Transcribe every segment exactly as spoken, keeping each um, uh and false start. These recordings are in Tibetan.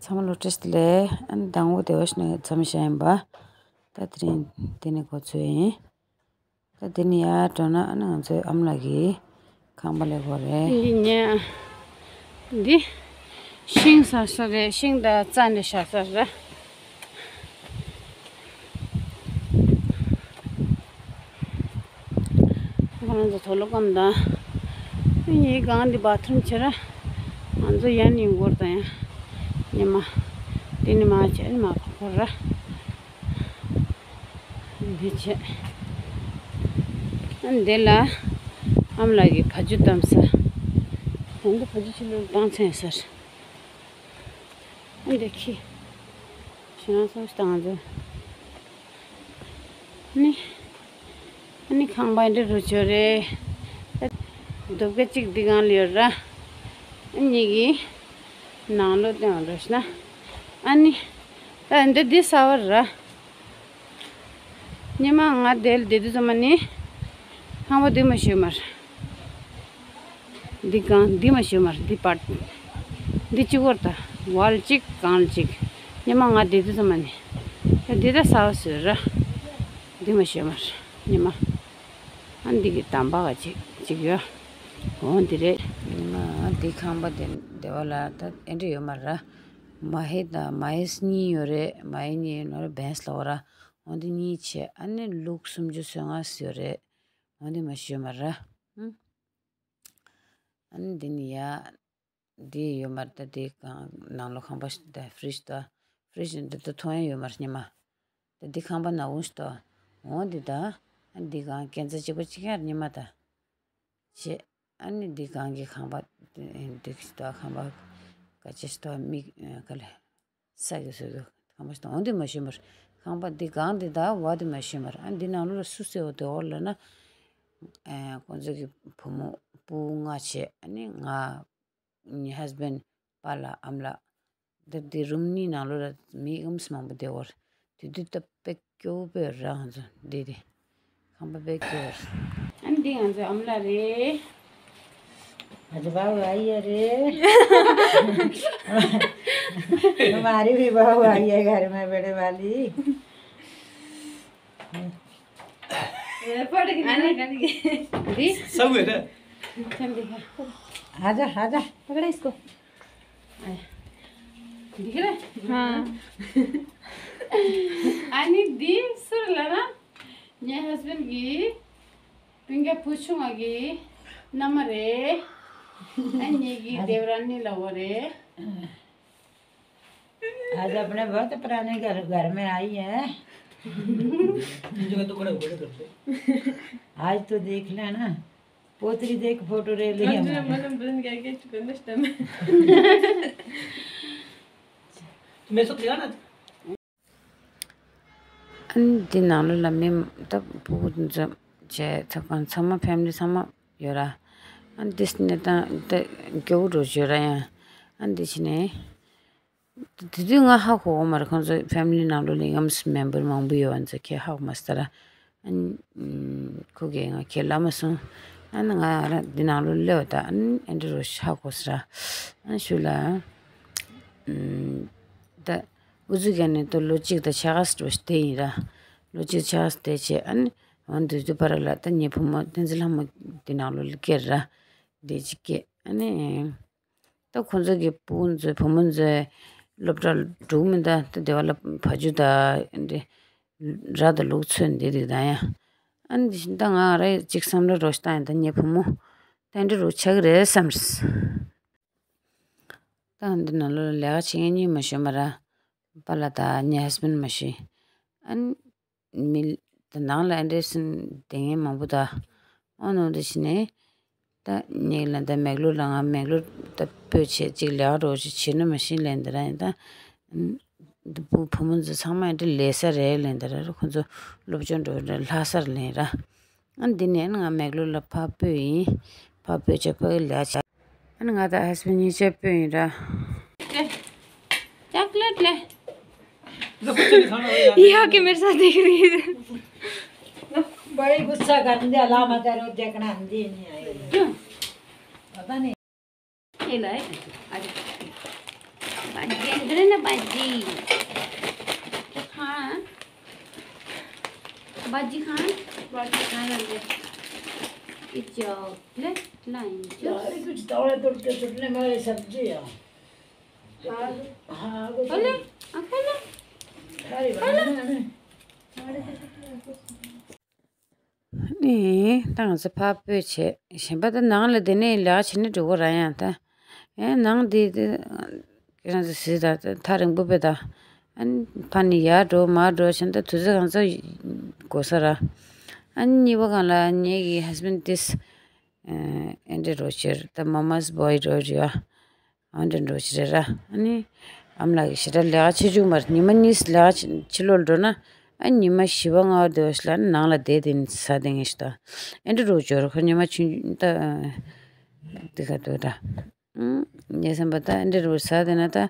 ཚང་མ་ལོ་བཀྲ་ཤིས་བདེ་ལེགས། ཨ་ནི་དང་པོ་བདེ་བ་ཞིག་ནས་མཚམས་བཞག་ཡིན་པ། ད་དེ་རིང་འདི་ནས་འགོ་ཚུགས་ཡིན། ད་འདི་ནས་ཡར་འགྲོ་ན་ཨ་ནི་ང་ཚོའི་ཨ་མ་ལགས་ཀྱི་ཁང་པ་ལས་སྐོར་རེད། འདི་ཉལ། འདི་ཤིང་ཟ་ས་རེད། ཤིང་དང་རྩྭ་འདྲ་བཞག་ས་རེད། ཁོ་རང་ཚོ་དུག་ལོག་སྐམ་དང་། ཡིན་གང་འདི་བཱ་ཐི་རུམ་བྱེད་ར། ང་ཚོ་ཡར་ནས་འགོར་དང་ཡང་། ཉི་མ། འདི་ནི་མ་བྱས་ནི་མ་ཁོ་ཁོ་ར། འདི་བྱས། ཨ་འདི་ལ་ཨ་མ་ལགས་ཀྱིས་བ་ཕྱུགས་གཏམ་ས། ད་འདི་བ་ཕྱུགས་ཕྱི་ལོགས་བཏང་ཚན་ས་རེད། ཨ་འདི་ཁྱི། ཞེ་ན་སོང་ཞིག་དང་ང་ཚོ། ཨ་ནི། ཨ་ནི་ཁང་པ་འདི་རུ་ཆོ་རེད། ཨ་སྡོད་སྐད་ཅིག་འདི་གང་ལ་ཡོད་ར། ཨ་གཉིས་ཀྱི་ནང་ལོགས་སྟོན་རོགས་ཞེ་ན། ཨ་ནི། ད་འདི་འདི་ཟ་བ་ར། ཉི་མ་ང་དེ་ལ་བསྡད་དུས་ཙམ་པ་ནི། ཁང་པ་འདི་མ་ཤོད་མར། འདི་གང་འདི་མ་ཤོད་མར་འདི་པར། འདི་གཅིག་བོར་ད། ཝལ་གཅིག་གང་གཅིག་ཉི་མ་ང་བསྡད་དུས་ཙམ་པ་ནི། ད་འདི་ད་ཟ་བ་ཟོས་ར། འདི་མ་ཤོད་མར། ཉི་མ། ཨ་འདི་གི་དམ་པ་ག་གཅིག་གཅིག་ཡོད། འོ་འདི་རེད། ཉི་མ་འདི་ཁང་པ་འདི་བདེ་བ་ལ་ད་ཨེ་འདྲ་ཡོད་མ་ར། མ་ཧེ་དང་མ་ཧེ་གཉིས་ཡོད་རེད། མ་ཧེ་གཉིས་ཡོད་ནོ་རེད། བེན་སི་ལ་འོ་ར། འོ་འདི་གཉིས་བྱས་ཨ་ནི་ལུག་སུམ་ཅུ་སོ་ལྔ་ཡོད་རེད། འོ་འདི་མ་ཤོད་མ་ར། ཨུ། ཨ་ནི་འདི་ནི་ཡ། འདི་ཡོད་མ་རེད། ད་འདི་གང་ནང་ལོགས་ཁང་པ་ཞིག་ད་ཧྥི་རིཇ་ད། ཧྥི་རིཇ་འདི་ད་མཐོང་ཡ་ཡོད་མ་རེད་ཉི་མ། ད་འདི་ཁང་པ་ནག་པོ་ཞིག་ད། འོ་འདི་ད། ཨ་འདི་གང་ཁྱད་མཚར་གཅིག་པ་གཅིག་ཡང་ཉི་མ་ད། བྱས། ཨ་ནི་འདི་གང་གི་ཁང་པ་འདི་ཞིག་ད། ཁང་པ་ག་ཅི་ཞིག་ད། མིག་ག་ལེ། ས་གི་བཟོས་གི་ཁང་པ་ཞིག་ད། འོ་འདི་མ་ཤོད་མ་རེད། ཁང་པ་འདི་གང་འདི་ད་བ་འདི་མ་ཤོད་མ་རེད། ཨ་འདི་ནང་ལོགས་ལ་སུ་སེ་འོ་དེ་འོ་ལ་ན། ཨ་ཁོང་ཚོ་གི་བུ་མོ་སྤུ་གུ་ལྔ་བྱས། ཨ་ནི་ང་། ངའི་ཧས་བྷེན་པཱ་ལགས་ཨ་མ་ལགས། འདིར་འདི་རུམ་གཉིས་ནང་ལོགས་ལ་མི་ཨུམ་སུ་མང་པོ་བསྡད་ཡོད་རེད། དེ་དུས་ད་དཔེ་སྐྱོ་པོ་ར། ང་ཚོ་འདི་རེད། ཁང་པ་དཔེ་སྐྱོ་པོ་རེད། ཨ་ནི་འདི་ང་ཚོའི་ཨ་མ་ལགས་རེད། आज बाबू आई है रे। हमारी भी बहू आई है घर में, बड़े वाली। ཨ་ནི་འདི། ས་འོད་རེད། आजा, आजा। पकड़ा इसको। འདི་ག་རེད། ཨ་ནི་འདི་སུ་རེད་ལབ་ན། ངའི་ཧས་བྷེན་གི་སྤུན་ཀྱག་བུ་ཆུང་བ་གི་མནའ་མ་རེད། ཨ་ངེད་ཀྱི་देवरानी ལབ་པ་རེད། आज अपने बहुत पुराने घर, घर में आई है। आज तो देख लेना, पोतरी देख, फोटो ले लिया मैंने। ཨ་ནི་འདི་ནང་ལོགས་ལ་མི་ད་སྤུ་གུ་འཛོམས་བྱས་ཚ་གང་ཚང་མ་ཕེ་མི་ལི་ཚང་མ་ཡོད་ར། ཨ་ནི་འདི་གནས་སྟངས་ད་སྐྱོ་བོ་འགྲོ་བྱོས་ར་ཡང་། ཨ་ནི་འདི་ཕྱི་ནས་དེ་དུས་ང་ཧ་གོ་གི་མ་རེད། ཁོང་ཚོ་ཕེ་མི་ལི་ནང་ལོགས་ལ་ཡང་མེམ་བར་མང་པོ་ཡོད། ཨ་ནི་ཚོ་ཁྱེད་ཧ་གོ་མ་སོང་ར། ཨ་ནི་ཁོ་གིས་ང་ཁྱེད་ལབ་མ་སོང་། ཨ་ནི་ང་ར་འདི་ནང་ལོགས་སླེབས་པ་ད། ཨ་ནི་ཨེ་འདྲ་རུ་ཧ་གོ་སོང་ར། ཨ་ནི་ཞུ་ལ། ཨ་ནི་ད། འུ་ཚོ་ག་ནས་ད་ལོ་གཅིག་དང་ཕྱེད་ཀ་ཙམ་བྱས་བསྡད་ཡིན་ར། ལོ་གཅིག་ཕྱེད་ཀ་ཙམ་བསྡད་བྱས། ཨ་ནི་འོ་དེ་དུས་བར་ལ་ད་ངའི་བུ་མོ་བསྟན་འཛིན་ལྷ་མོ་འདི་ནང་ལོགས་ལ་སྐྱེས་ར། འདི་གཅིག་སྐྱེས། ཨ་ནི་ད་ཁོང་ཚོ་གི་སྤུ་གུ་ཚོ་བུ་མོ་ཚོ་སློབ་གྲྭ་འགྲོ་གི་མི་འདུག་ད་སྡེ་བ་ལ་བ་ཕྱུགས་དང་འདི་ར་དང་ལུག་འཚོས་འདི་རིགས་དང་ཡང་། ཨ་ནི་འདི་བཞིན་ད་ང་ར་གཅིག་བསམ་བློ་རོགས་ཤིག་བཏང་ཡིན། ད་ངའི་བུ་མོ་ད་འདི་རུ་ཆགས་ཀྱི་རེད་བསམ། ད་འདི་ནང་ལོགས་ལ་ལས་ཀ་བྱེད་མཁན་གཉིས་མ་ཞུ་མ་ར། པཱ་ལགས་དང་ངའི་ཧས་བྷེན་མ་ཞུ། ཨ་ནི་མི་ད་ནང་ལ་ཨེ་འདྲ་སེ་བསྡད་མཁན་མང་པོ་ད། ཨོ་ནོ་འདི་བྱས་ནས་ད་ངེད་ལ་ད་མེག་ལོར་ལ་ང་མེག་ལོར་ད་སྤོས་བྱས་ཅིག་ལས་ཀ་རོགས་ཅིག་བྱེད་ན་མ་ཤེས་ལན་འདི་ར་ཡིན་ད། འདི་བུ་བུ་མོ་ཚོ་ཚང་མ་ཨེ་འདྲ་ལས་ས་རེད་ལན་འདི་ར། ཁོ་ཚོ་སློབ་སྦྱོང་འགྲོ་ར་ལྷག་སར་ལན་ར། ཨ་འདི་ནས་ང་མེག་ལོར་ལ་ཕར་སྤོས་ཡིན། ཕར་སྤོས་བྱས་ཕ་གི་ལས་བྱ། ཨ་ནི་ང་དང་ཧས་བྷེན་གཉིས་ཆ་སྤོས་ཡིན་ར། चॉकलेट ले। यहाँ के मेरे साथ देख रही है। बड़ी गुस्सा करने दे, अलावा तेरे को देखना हम दी नहीं आए। क्यों? पता नहीं। ये लाए, आजा। भाजी अंदर है ना, भाजी। तो खाना, भाजी खाना। भाजी खाना ले। ये चॉकलेट लाइन यार, ये कुछ तोड़ा तोड़ के चटने वाली सब्जी है। हाँ, हाँ, कुछ हेलो, अंकल। अरे, हेलो। ནི་ད་ང་ཚོ་ཕར་སྤོས་བྱས། གཞན་པ་ད་ནང་ལ་དེ་ནས་ལས་ཀ་བྱེད་ནས་འགྲོ་གི་ར། ཡང་ད་ཨེ་ནང་འདི་དེ་ཁྱེད་རང་ཚོ་གཟིགས་ད། ཐག་རིང་པོ་བས་ད། ཨ་ནི་ཕར་ནས་ཡར་འགྲོ་མར་འགྲོ་བྱས་ད་དུས་ཚོད་གང་ཚོད་འགོར་ས་ར། ཨ་ནི་གཉིས་པ་སྒང་ལ་ངེད་ཀྱི་ཧས་བྷེན་ཌི་དིས་ཨེ་འདྲ་རོ་ཆེར་ད་མ་མཱ་སི་བོའི་རོ་རེད་ཡ། ཨ་འདྲ་འགྲོ་ཆེ་རེད་ར། ཨ་ནི་ཨ་མ་ལགས་ཀྱིས་ཞེ་དྲག་ལས་ཀ་བྱེད་བཅུག་མ་རེད། ཉི་མ་གཉིས་ལས་ཀ་ཕྱི་ལོགས་འགྲོ་ན། ཨ་ཉི་མ་བཞི་པ་ལྔ་པ་དེ་བ་ཞིག་ལ་ནང་ལ་བསྡད་དེ་ནི་ཟ་བསྡད་མཁན་ཞིག་ད། ཨེ་འདྲ་རོ་འབྱོར་ཁོ་ཉི་མ་ཆུང་ཆུང་ད་དེ་ག་དུས་ད། ངས་བསམ་པ་ད་ཨེ་འདྲ་རོ་ཟ་བསྡད་ན་ད་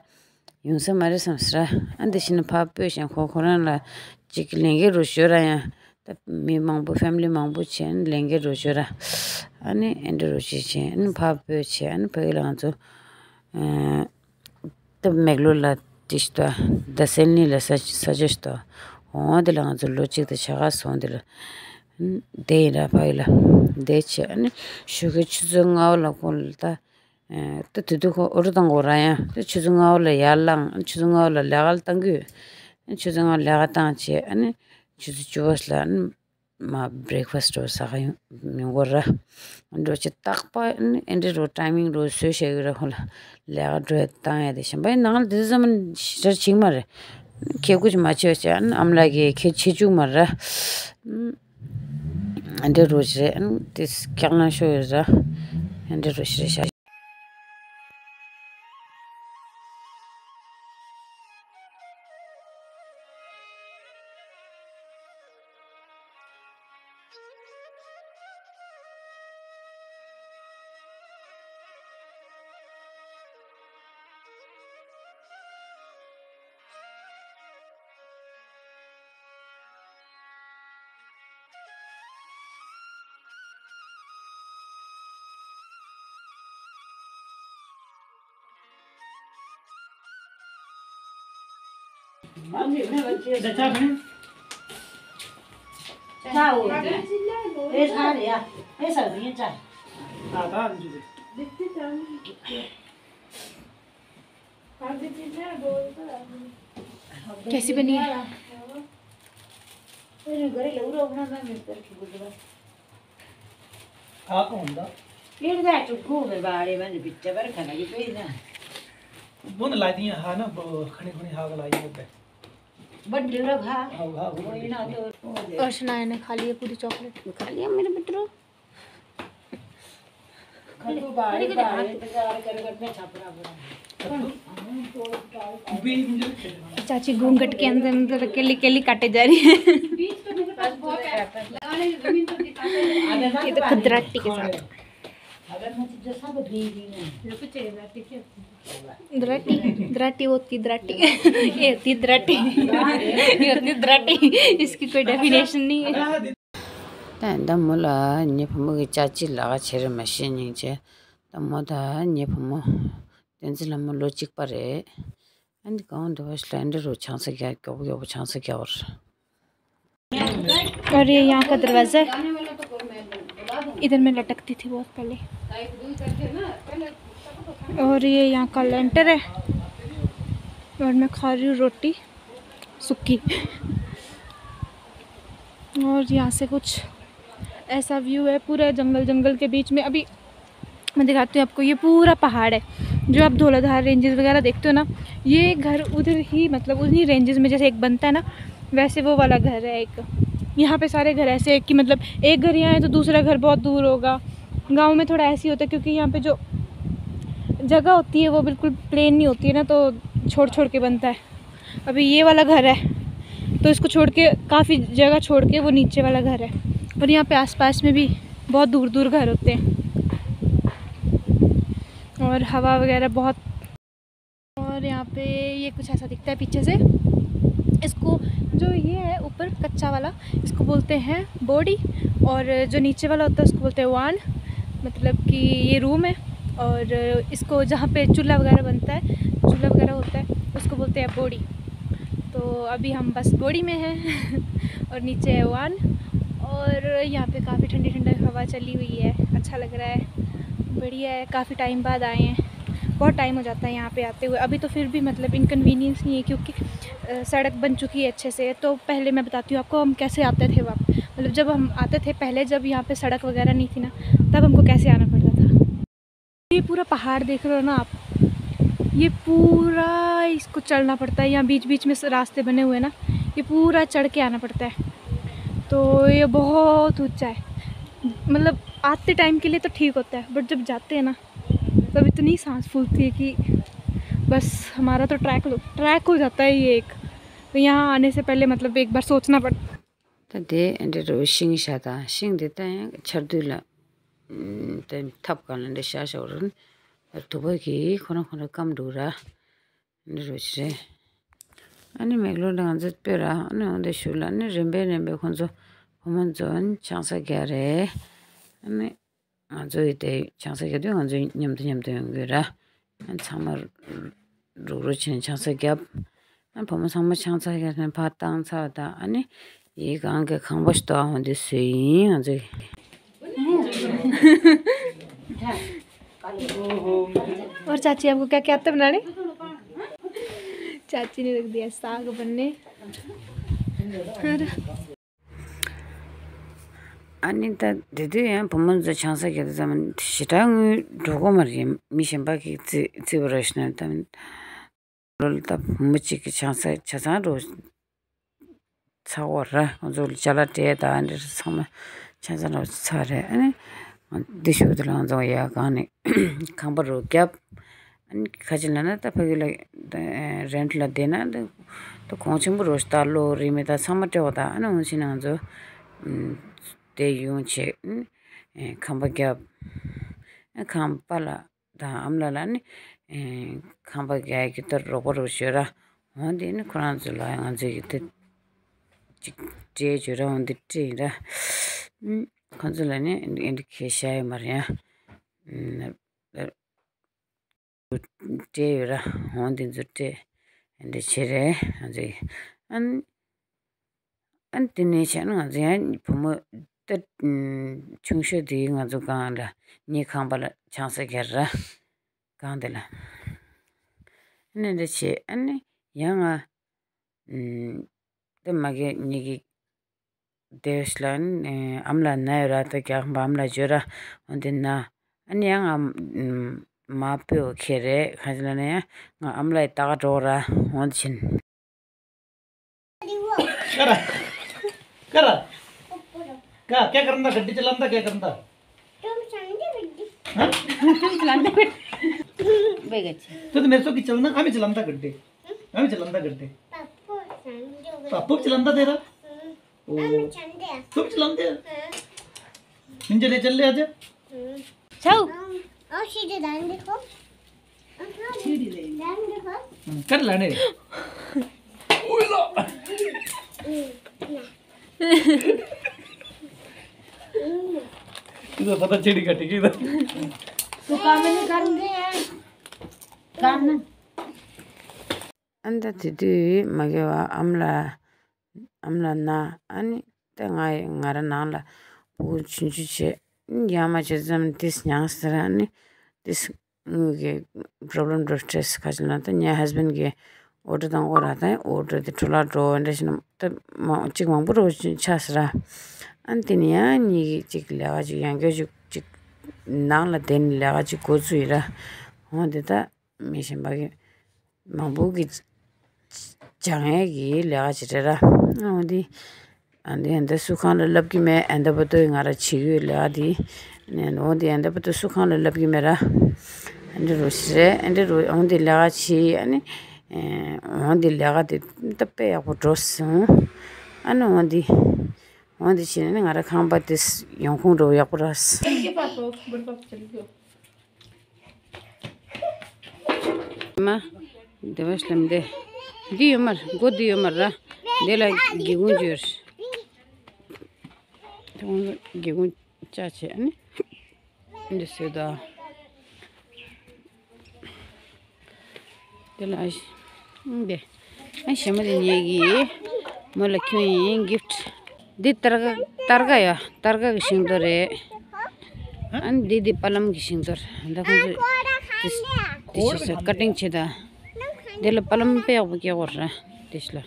ཡོང་ས་མ་རེད་བསམ་ཟེར། ཨ་འདི་བྱས་ན་ཕར་སྤོས་ཤིང་ཁོ་ཁོ་རང་ལ་ཅིག་ལས་འགན་རོ་ཞོར་ར་ཡང་། ད་མི་མང་པོ་ཕེ་མི་ལི་མང་པོ་བྱས་ནས་ལས་འགན་རོ་ཞོར་ར། ཨ་ནི་ཨེ་འདྲ་རོ་ཞིག་བྱས། ཨ་ནི་ཕར་སྤོས་བྱས། ཨ་ནི་ཕ་གི་ལ་ང་ཚོ་ཨ་ད་མེག་ལོར་ལ་དེ་ཞིག་ད་ད་སེ་ལ་ནི་ལ་ས་ས་ཆ་ཞིག་ད། འོ་དེ་ལ་ང་ཚོ་ལོ་གཅིག་དང་ཕྱེད་ཀ་སོང་། དེ་ལ་བསྡད་ཡིན་ར། ཕ་གི་ལ་བསྡད་བྱས། ཨ་ནི་ཞོགས་ཀའི་ཆུ་ཚོད་ལྔ་པ་ལ་ཁོང་ལ་ད། ཨེ་ད་དེ་དུས་ཁོ་ཨོ་ཊོ་བཏང་དགོས་ར། ཡང་ད་ཆུ་ཚོད་ལྔ་པ་ལ་ཡར་ལངས། ཆུ་ཚོད་ལྔ་པ་ལ་ལས་ཀ་ལ་བཏང་གི་ཡོད། ཆུ་ཚོད་ལྔ་པ་ལས་ཀ་བཏང་བྱས། ཨ་ནི་ཆུ་ཚོད་བཅུ་པ་ལ་ཨ་ནི་མར་བྷི་རེག་ཕ་སི་འགྲོ་ཟ་ག་ཡོང་ཡོང་དགོས་ར། འགྲོ་བྱས་རྟག་པར་ཨ་ནི་ཨེ་འདྲ་རོ་ཊའི་མིང་རོ་བཟོས་བཞག་གི་ར། ཁོ་ལ་ལས་ཀ་འགྲོ་ཡ་བཏང་ཡ་དེ། གཞན་པ་ཡིན་ནང་ལ་དེ་ཚོ་ཚང་མ་ཞེ་དྲག་བྱེད་ཀྱི་མ་རེད། ཁྱེད་སྐུ་ཅིག་མ་བྱེད་བྱས། ཨ་ནི་ཨ་མ་ལགས་ཀྱིས་ཁྱེད་བྱེད་བཅུག་མ་ར། ཨ་འདྲ་རོ་ཞིག་རེད། ཨ་ནི་དེ་སྐྱག་ནང་ཤོར་ཡོད་ར། ཨ་འདྲ་རོ་ཞིག་རེད་ཤག कैसी बनी है? और शनाया ने खा ली है पूरी चॉकलेट। खा लिया मेरे बेटे। चाची घूंघट के अंदर अंदर अकेली अकेली काटे जा रही है। ये तो खुद दराटी के साथ। दराटी, दराटी होती दराटी। ये होती दराटी। ये होती दराटी। इसकी कोई डेफिनेशन नहीं है। ད་ད་མོ་ལ་ངའི་བུ་མོ་གི་ཅ་ཅི་ལ་ག་བྱེད་རེད་མ་ཤེས་སྙིང་རྗེ། ད་མོ་ད་ངའི་བུ་མོ་བསྟན་འཛིན་ལྷ་མོ་ལོ་གཅིག་པ་རེད། ཨ་ནི་གང་འདྲ་བ་ཞིག་ལ་འདྲ་རུ་ཆང་ས་རྒྱག་མགྱོགས་པོ་མགྱོགས་པོ་ཆང་ས་རྒྱག་པ་རེད། और ये यहाँ का दरवाज़ा है, इधर मैं लटकती थी बहुत पहले। और ये यहाँ का लेंटर है। और मैं खा रही हूँ रोटी सूखी। और यहाँ से कुछ ऐसा व्यू है, पूरा जंगल, जंगल के बीच में। अभी मैं दिखाती हूँ आपको, ये पूरा पहाड़ है। जो आप धौलाधार रेंजेस वगैरह देखते हो ना, ये घर उधर ही, मतलब उन्हीं रेंजेस में जैसे एक बनता है ना, वैसे वो वाला घर है एक। यहाँ पे सारे घर ऐसे है कि मतलब एक घर यहाँ है तो दूसरा घर बहुत दूर होगा। गाँव में थोड़ा ऐसे ही होता है, क्योंकि यहाँ पे जो जगह होती है वो बिल्कुल प्लेन नहीं होती है ना, तो छोड़ छोड़ के बनता है। अभी ये वाला घर है, तो इसको छोड़ के, काफ़ी जगह छोड़ के वो नीचे वाला घर है। और यहाँ पे आसपास में भी बहुत दूर दूर घर होते हैं। और हवा वगैरह बहुत। और यहाँ पे ये कुछ ऐसा दिखता है पीछे से। इसको, जो ये है ऊपर कच्चा वाला, इसको बोलते हैं बोडी। और जो नीचे वाला होता है, उसको बोलते हैं वान। मतलब कि ये रूम है। और इसको, जहाँ पे चूल्हा वगैरह बनता है, चूल्हा वगैरह होता है, उसको बोलते हैं बोड़ी। तो अभी हम बस बोड़ी में हैं। और नीचे है वान। और यहाँ पे काफ़ी ठंडी ठंडी हवा चली हुई है, अच्छा लग रहा है, बढ़िया है। काफ़ी टाइम बाद आए हैं, बहुत टाइम हो जाता है यहाँ पे आते हुए। अभी तो फिर भी, मतलब, इनकन्वीनियंस नहीं है, क्योंकि अ, सड़क बन चुकी है अच्छे से। तो पहले मैं बताती हूँ आपको, हम कैसे आते थे वहाँ, मतलब, जब हम आते थे पहले, जब यहाँ पे सड़क वगैरह नहीं थी ना, तब हमको कैसे आना पड़ता था। ये पूरा पहाड़ देख रहे हो ना आप, ये पूरा इसको चढ़ना पड़ता है। यहाँ बीच बीच में स-, रास्ते बने हुए हैं ना, ये पूरा चढ़ के आना पड़ता है। तो ये बहुत ऊंचा है, मतलब, आते टाइम के लिए तो ठीक होता है, बट जब जाते हैं ना, तब इतनी सांस फूलती है कि बस, हमारा तो ट्रैक, ट्रैक हो जाता है ये एक। तो यहाँ आने से पहले, मतलब, एक बार सोचना पड़ता। ད་དེ་འདྲ་རུ་ཤིང་ཤ་དང་ཤིང་དེ་ད་ཡང་ཆར་དུས་ལ་ཨུམ་དེ་ཐབ་གང་ལ་འདྲ་ཤ་ཤ་བོ་རུ་དུ་བ་གི་ཁོ་རང་ཁོ་རང་སྐམ་འདུག་ར། འདྲ་རུ་ཞིག་རེད། ཨ་ནི་མེག་ལོར་ལ་ང་ཚོ་སྤོས་ར། ཨ་ནི་འོང་དེ་ཞུ་ལ། ཨ་ནི་རིམ་པས་རིམ་པས་ཁོ་ཚོ་བུ་མོ་ཚོ་ཨ་ནི་ཆང་ས་རྒྱག་རེད། ཨ་ནི་ང་ཚོ་ཡི་དེ་ཆང་ས་རྒྱག་དུས་ང་ཚོ་མཉམ་དུ་མཉམ་དུ་ཡོང་གི་ར། ཨ་ཚང་མ་རུག་རུག་བྱས་ནས་ཆང་ས་རྒྱབ། ཨ་བུ་མོ་ཚང་མ་ཆང་ས་རྒྱབ་ནས་ཕར་བཏང་ཚར་བ་དང་། ཨ་ནི་ཡི་གང་གི་ཁང་པ་ཞིག་ཏོག་འོང་དུས་བཟོས་ཡིན་ང་ཚོ། और चाची, आपको क्या क्या आते बनाने? चाची ने रख दिया साग बनने। ཨ་ནི་ད་དེ་དུས་ཡང་བུ་མོ་ཚོ་ཆང་ས་རྒྱག་དུས་ཙམ་ཞེ་དྲག་དངུལ་འགྲོ་གི་མ་རེད། མི་གཞན་པ་གིས་རྩི་རྩི་བ་རེད་ཤི་ན་ད། ལོ་ལ་ད་བུ་མོ་གཅིག་གིས་ཆང་ས་ཆ་ཚང་འགྲོ་ཚར་བ་ར། ང་ཚོ་ལ་ཅ་ལག་སྤྲད་དང་འདྲ་ཚང་མ་ཆང་ས་འགྲོ་ཚར་རེད། ཨ་ནི་འདི་ཞུ་དུས་ལ་ང་ཚོ་ཡ་གང་ནས་ཁང་པ་རུ་རྒྱབ། ཨ་ནི་ཁ་ཅིག་ལ་ན་ད་ཕ་གི་ལ་རེན་ཊི་ལ་བསྡད་ན་ད་ད་གོང་ཆེན་པོ་རུ་ད་ལོ་རིས་མེད་ད་ཚང་མ་སྤྲད་བ་ད། ཨ་ནི་འོང་ཕྱིན་ན་ང་ཚོ་དེ་ཡོང་བྱས་ཁང་པ་བརྒྱབ། ཁང་པ་ལ་དང་ཨ་མ་ལགས་ལ་ནི་ཁང་པ་བརྒྱབ་ཀྱི་ལྟར་རོགས་པ་རུ་བྱོས་ར། འོང་དེ་ནི་ཁོ་རང་ཚོ་ལ་ང་ཚོ་ཡི་དེ་ཅིག་སྤྲད་བྱོས་ར། འོང་དེ་སྤྲད་ཡིན་ར། ཁོ་ཚོ་ལ་ནི་འདི་འདི་གས་བྱ་ཡོད་མ་རེད་ཡ། སྤྲད་ཡོད་ར། འོང་དེ་ཚོ་སྤྲད་འདི་བྱེད་རེད་ང་ཚོ་ཡི། ཨ་ནི་ཨ་ནི་དེ་ནས་བྱས་ན་ང་ཚོ་ཡང་བུ་མོ་ཏི་ཆུང་ཤོས་དེ་ང་ཚོ་སྒང་ལ་ངའི་ཁང་པ་ལ་ཆང་ས་རྒྱག་ར། སྒང་དེ་ལ་ཨ་ནི་འདི་བྱས། ཨ་ནི་ཡང་ང་དེ་མ་གི་ཉི་གི་དེ་ལ་ཨ་མ་ལགས་ན་ཡོད་ར། ད་རྒྱག་པ་ཨ་མ་ལགས་བྱོས་ར། འོན་ཏེ་ན་ཨ་ནི་ཡང་ང་མ་སྤོས་ཁེ་རེད། གང་ཞིག་ལ་ན་ཡང་ང་ཨ་མ་ལགས་ཡི་ལྟ་ག་འགྲོ་ར། འོན་ཏེ་ཕྱིན། करा, करा। क्या, क्या करना, गड्डी चलाना क्या करना? तुम समझे गड्डी? हाँ? तुम चलाना गड्डी। बेग अच्छे। तो, तो मेरे सो की चलना, हमें चलाना गड्डी। हमें चलाना गड्डी। पापा समझो गड्डी। पापा भी चलाना तेरा? हम्म। ओ। हम चलते हैं। तुम चलाते हैं? हाँ। इंजन ले चल ले आजा। हम्म। छाऊ। हम, और सीधे दान देखो। हम्म, कर लाने। इधर पता चढ़ी का ठीक है इधर। तो काम नहीं करेंगे यार। काम ना। ཨ་ནི་ད་དེ་དུས་མ་གི་བ་ཨ་མ་ལགས་ཨ་མ་ལགས་ན། ཨ་ནི་ད་ང་ང་རང་ནང་ལ་སྤུ་གུ་ཆུང་ཆུང་བྱས། ཡང་མ་བྱས་ཙམ་ཏིས་མྱངས་ཟེར། ཨ་ནི་ཏིས་དངུལ་གྱི་པྲོབ་ལེམ་འགྲོ་སྟྲེས་ཁ་ཅིག་ལ་ད་ངའི་ཧས་བྷེན་གྱི་ཨོ་ཌར་དང་ཨོ་ར་ད་ཨོ་ཌར་དེ་འཕྲོ་བརླག་འགྲོ་འདྲ་ཞིག་ན་ད་མ་གཅིག་མང་པོ་རུ་ཆགས་ཟེར། ཨ་ནི་དེ་ནི་ཡང་ཉིད་ཀྱིས་གཅིག་ལས་ཀ་ཅིག་ཡང་སྐྱར་ཅིག་ཅིག་ནང་ལ་བསྡད་ནས་ལས་ཀ་ཅིག་འགོ་བཙུགས་ཡིན་ར། འོང་དེ་ད་མི་གཞན་པ་གི་མང་པོ་གི་སྦྱང་ཡས་ཀྱི་ལས་ཀ་བྱེད་རེད་ར། འོ་འདི་ཨ་འདི་ཨ་འདི་སུ་གང་ལ་ལབ་ཀྱི་མེད། ཨ་འདི་བར་དུ་ང་ར་བྱེད་ཀྱི་ཡོད་ལས་ཀ་འདི། ནས་འོ་འདི་ཨ་འདི་བར་དུ་སུ་གང་ལ་ལབ་ཀྱི་མེད་ར། ཨ་འདི་རུ་ཞིག་རེད། ཨ་འདི་རུ་འོ་འདི་ལས་ཀ་བྱེད། ཨ་ནི་འོ་འདི་ལས་ཀ་འདི་ད་དཔེ་ཡག་པོ་འགྲོ་སོང་། ཨ་ནི་འོ་འདི་འོ་འདི་བྱས་ནས་ང་ར་ཁང་པ་འདི་ཡོང་ཁུངས་འགྲོ་ཡག་པོ་ར། མ། དེ་བ་ཤ་ལམ་དེ། འདི་ཡོད་མར་སྒོ་འདི་ཡོད་མར་ར། དེ་ལ་སྒེའུ་ཁུང་བརྗོད། དེ་སྒེའུ་ཁུང་ལྕགས་བྱས་ནི། འདི་སོད་དོ། དེ་ལ་ཨ་ཤི་ཨང་དེ་ཨ་ཞེ་མོ་དེ་ཉེ་གི་མོ་ལ་ཁྱོད་ཡིན་གིཕ་ཊི། འདི་སྟར་ག་སྟར་ག་ཡ་སྟར་ག་གི་ཤིང་ཏོག་རེད། ཨ་ནི་འདི་འདི་པ་ལམ་གི་ཤིང་ཏོག་རེད། ད་ཁོང་ཚོས་དེ་དེ་ཤི་ས་ཀ་ཊིང་བྱེད་ད། དེ་ལ་པ་ལམ་དཔེ་ཡག་པོ་སྐྱེ་གོ་ར་དེ་ཤི་ལ།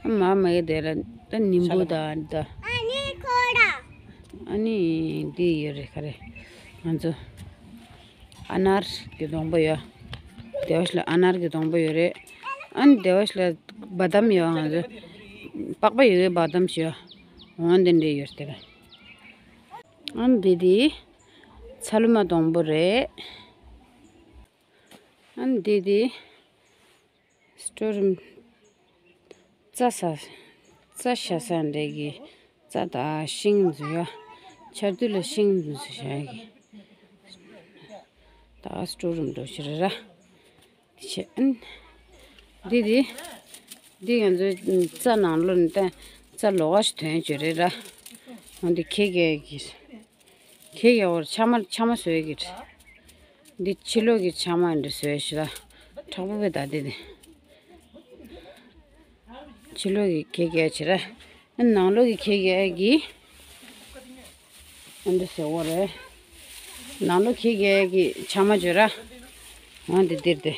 ཨུམ། ཨ་མ་མ་ཡེ་དེ་ལ་ད་ནིམ་བུ་ད་ད། ཨ་ནི་འདི་ཡོད་རེད་ག་རེ། ང་ཚོ་ཨ་ནར་གྱི་སྡོང་པོ་ཡོད། དེ་བ་ཞིག་ལ་ཨ་ནར་གྱི་སྡོང་པོ་ཡོད་རེད། ཨ་ནི་དེ་བ་ཞིག་ལ་བ་དམ་ཡོད། ང་ཚོ་པགས་པ་ཡོད་བ་དམ་ཞིག་ཡོད། འོ་འདི་འདྲས་ཡོད་དེ་ལ། ཨ་ནི་འདི་དེ་ཚ་ལུ་མ་སྡོང་པོ་རེད། ཨ་ནི་འདི་དེ་སི་ཊོར་རུམ། རྩྭ་ས། རྩྭ་བཞག་ས་འདྲ་གི། རྩྭ་དང་ཤིང་འཛུལ་ཡ། ཆར་དུས་ལ་ཤིང་འཛུལ་བཞག་གི། ད་སི་ཊོར་རུམ་འགྲོ་ཕྱིར་ར། དེ་བྱས་ཨན། འདི་དེ། འདི་ང་ཚོའི་རྩྭ་ནང་ལོགས་ནས་ད་རྩྭ་ལོགས་ཀ་ཞིག་ཐོན་བྱོས་རེད་ར། འོ་འདི་ཁྱེད་ཀྱིས། ཁྱེད་ཀྱི་འོར་ཆ་མ་ཆ་མ་བཟོས་ཀྱི་རེད། འདི་ཕྱི་ལོགས་ཀྱི་ཆ་མ་འདི་བཟོས་ཤི་ལ། དྲག་པོ་བས་ད་འདི་ནི། ཕྱི་ལོགས་ཀྱི་ཁྱེད་ཀྱི་ཆི་ར། ནང་ལོགས་ཀྱི་ཁྱེད་ཀྱི་ཨ་འདི་བཟོས་འོ་རེད། ནང་ལོགས་ཁྱེད་ཀྱི་ཆ་མ་བརྗོད་ར། འོ་འདི་འདིར་དེ།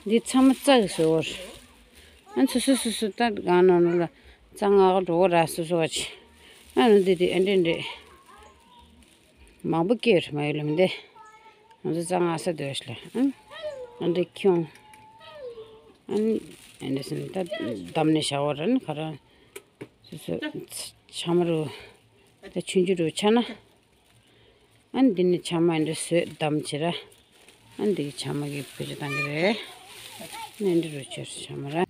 འདི་ཚང་མ་རྩྭ་གི་བཟོས་འོ་རེད། ཨ་སོ་སོ་སོ་སོ་ད་གང་ནང་ལོགས་ལ་རྩྭ་ང་ག་འགྲོ་འོ་ར་སོ་སོ་བ་ཆི། ཨ་ནི་འདི་འདི་ཨ་འདྲ་འདྲ། མང་པོ་སྐྱེས་རེད་མ་ཡོད་ལ་མི་འདི། ང་ཚོ་རྩྭ་ང་ས་སྡོད་ཤི་ལ། ཨ་འདི་ཁྱོང་། ཨ་ནི་ཨ་འདི་སེམས་ད་བསྡམས་ནས་བཞག་འོ་ར་ནི་ག་ར། སོ་སོ་ཆ་མ་རུ། ད་ཆུང་ཆུང་རུ་ཆ་ན། ཨ་ནི་འདི་ནི་ཆ་མ་འདི་བཟོས་བསྡམས་བྱེད་ར། ཨ་ནི་འདི་གི་ཆ་མ་གི་བུ་ཆ་བཏང་གི་རེད། ཨ་ནི་འདི་རུ་ཆོས་ཆ་མ་ར།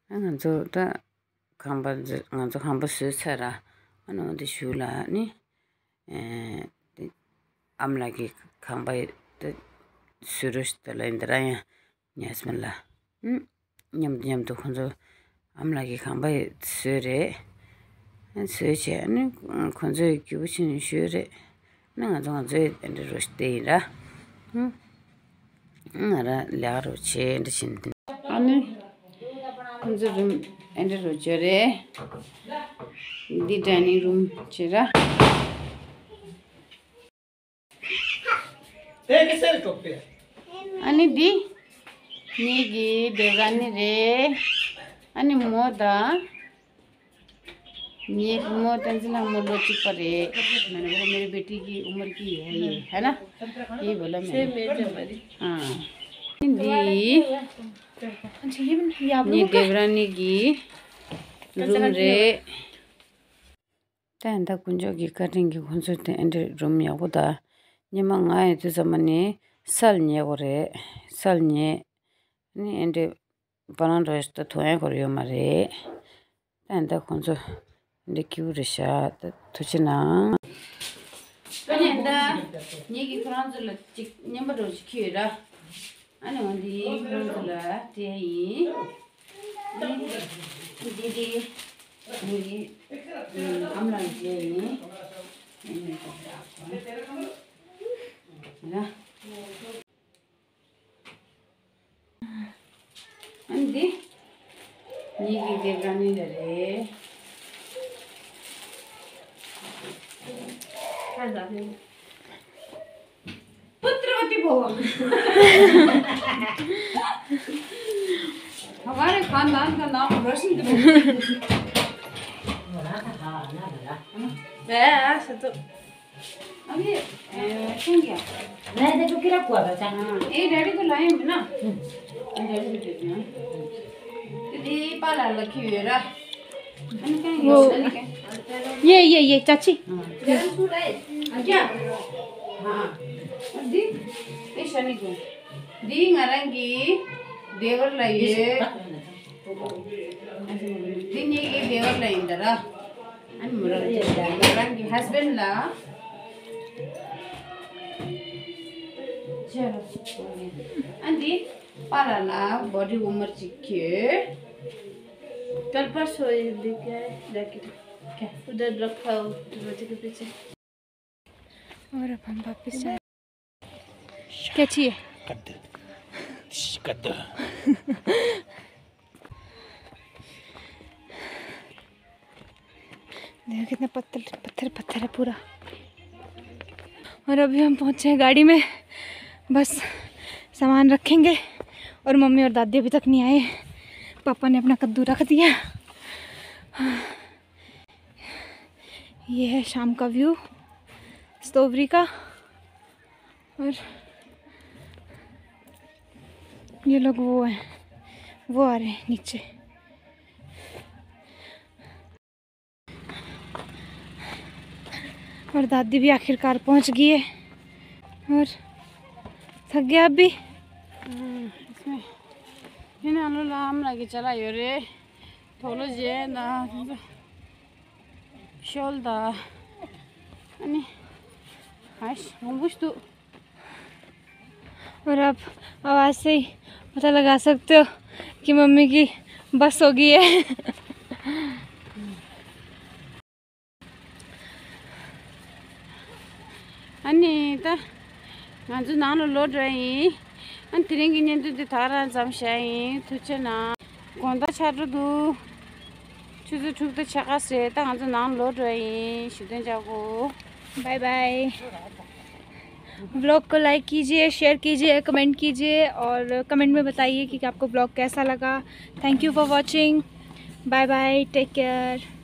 ཨ་ང་ཚོ་ད་ཁང་པ་ང་ཚོ་ཁང་པ་བཟོས་ཚར་ར། ཨ་ནི་འོ་འདི་ཞུ་ལ་ནི། ཨ་ནི་ཨ་མ་ལགས་ཀྱི་ཁང་པ་ད་བཟོས་རོགས་ཞུ་ད་ལ་འདི་ར་ཡང་ཉལ་སྨན་ལ། ཨ་ནི་མཉམ་དུ་མཉམ་དུ་ཁོང་ཚོ་ཨ་མ་ལགས་ཀྱི་ཁང་པ་བཟོས་རེད། བཟོས་བྱས་ཨ་ནི་ཁོང་ཚོའི་རྒྱུ་བ་ཆེན་ཞུས་རེད། ཨ་ནི་ང་ཚོ་ང་ཚོའི་དེ་འདྲ་རོ་ཞིག་བལྟས་ཡིན་ར། ང་ར་ལས་ཀ་རོ་བྱས་འདྲ་བྱེད་ནི། ཨ་ནི་ཁོང་ཚོ་རུམ་ཨེ་འདྲ་རོ་བྱས་རེད། འདི་ཌའི་ནིང་རུམ་བྱས་ར། དེ་གི་སེལ་ཀྲོག་པེ། ཨ་ནི་འདི་ངེད་ཀྱི་དེ་ར་ནི་རེད། ཨ་ནི་མོ་དང་ངེད་མོ་བསྟན་འཛིན་ལྷ་མོ་ལོ་གཅིག་པ་རེད། मैंने बोला मेरी बेटी की उम्र की है ये, है ना? ये बोला मैंने। हाँ। འདི་ངེད་དེ་ར་ནི་གི་རུམ་རེད། ད་ཡང་ད་དཀོན་མཆོག་གི་བཀའ་དྲིན་གྱིས་ཁོང་ཚོ་དེ་ཨེ་འདྲའི་རུམ་ཡག་པོ་དང་། ཉི་མ་ང་ཡོད་དུས་ཙམ་པ་ནས་སལ་ཉལ་དགོས་རེད། སལ་ཉལ། ནི་ཨེ་འདྲའི་བ་ལང་འགྲོ་ཡ་ཞིག་ད་དོན་ཡག་སྐོར་ཡོད་མ་རེད། ད་ཡང་ད་ཁོང་ཚོ་འདི་སྐྱིད་པོ་རེད་ཤག་ད་ཐུགས་རྗེ་གནང་། ཨ་ནི་ད་ངེད་ཀྱིས་ཁོ་རང་ཚོ་ལ་ཅིག་རྔན་པ་འདྲ་ཞིག་ཁྱེར་ཡོད་ར། ཨ་ནི་འོ་འདི་ཁོ་རང་ཚོ་ལ་སྤྲད་ཡིན། འདི་འདི་འདི་ཨམ་ལགས་ཀྱི་ཡིན། ཨ་འདི་ངེད་ཀྱི་དེབ་ར་ནི་ལ་རེད། पुत्रवती भव। हमारे खानदान का नाम रोशन करो। अभी, अ, कौन गया? नहीं, देखो, किरा कुआ था, चाचा। हाँ, ये डैडी को लाए हैं ना? हम्म। ये डैडी को देते हैं। तो ये पाला लखी हुई है रा। वो, ये, ये, ये, चाची। हाँ। क्या? हाँ। और दी? ये शनि को। दी नारंगी देवर लाइए। दी ये देवर लाइन दरा। अनि मुरंगी, मुरंगी husband ला। चलो। अनि पाला ला body warmer चिक्के। कल परसों ये लेके आए jacket। क्या? उधर रखा हो दरवाजे के पीछे। और अब हम वापस जा क्या चाहिए? कद्दू। कद्दू। देखो कितना पत्थर, पत्थर, पत्थर है पूरा। और अभी हम पहुंचे हैं गाड़ी में, बस सामान रखेंगे। और मम्मी और दादी अभी तक नहीं आए। पापा ने अपना कद्दू रख दिया। ये है शाम का व्यू स्ट्रॉबेरी का। और ये लोग वो हैं, वो आ रहे हैं नीचे। और दादी भी आखिरकार पहुंच गई है। और थक गया अभी। हम्म, इसमें ये ना लो लाम लगे चला यो रे। थोलो जे ना शोल दा। अनि हाश मुंगुश तू। और आप आवाज़ से ही पता लगा सकते हो कि मम्मी की बस हो गई है। अनि त ང་ཚོ་ནང་ལ་ལོག་འགྲོ་ཡིན། ཨ་ནི་དེ་རིང་གི་བརྙན་ཐུང་འདི་ད་རང་ཙམ་བཞག་ཡིན། ཐུགས་རྗེ་གནང་། དགོང་དག་ཆར་འགྲོ་འདུག་ཆུ་ཚོད་དྲུག་དང་ཕྱེད་ཀ་ཟེར། ད་ང་ཚོ་ནང་ལོག་འགྲོ་ཡིན། ཞུ་དོན་ཅག་གོ། बाय बाय। व्लॉग को लाइक कीजिए, शेयर कीजिए, कमेंट कीजिए और कमेंट में बताइए कि आपको व्लॉग कैसा लगा। Thank you for watching। Bye bye, take care.